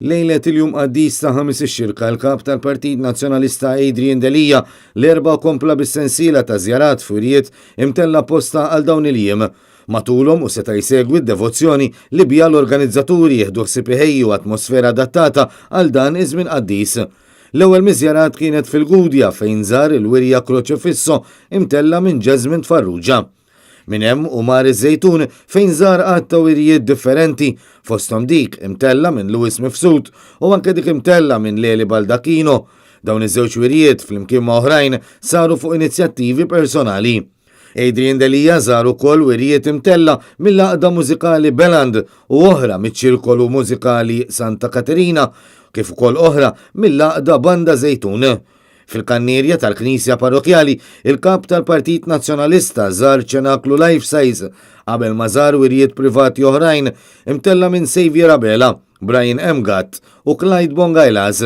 Lejlet il-jum qaddis ta' Ħamis ix-Xirka, il-Kap tal-Partit Nazzjonalista Adrian Delia l-Erbgħa kompla bis-sensiela ta' żjarat f'wirjiet imtella' apposta għal dawn il-jiem. Matulhom hu seta' jsegwi d-devozzjoni li biha l-organizzaturi jieħdu ħsieb iħejju atmosfera adattata għal dan iż-żmien qaddis. L-ewwel miż-żjarat kienet fil-Gudja fejn żar il-wirja Crocefisso imtella' minn Jesmond Farrugia. Minn hemm hu mar iż-Żejtun fejn żar għadd ta' wirjiet differenti, fosthom dik imtella' minn Louis Mifsud u anke dik imtella' minn Leli Baldacchino. Dawn iż-żewġ wirjiet, flimkien ma' oħrajn, saru fuq inizjattivi personali. Adrian Delia żar ukoll wirjiet imtella' mill-Għaqda Mużikali Beland u oħra miċ-Ċirkolu Mużikali Santa Katerina, kif ukoll oħra mill-Għaqda Banda Żejtun. Fil-kannierja tal-Knisja Parrokkjali, il-Kap tal-Partit Nazzjonalista żar ċenaklu life size qabel ma żar wirjiet privati oħrajn imtella' minn Saviour Abela, Brian M. Gatt u Clyde Bongailas.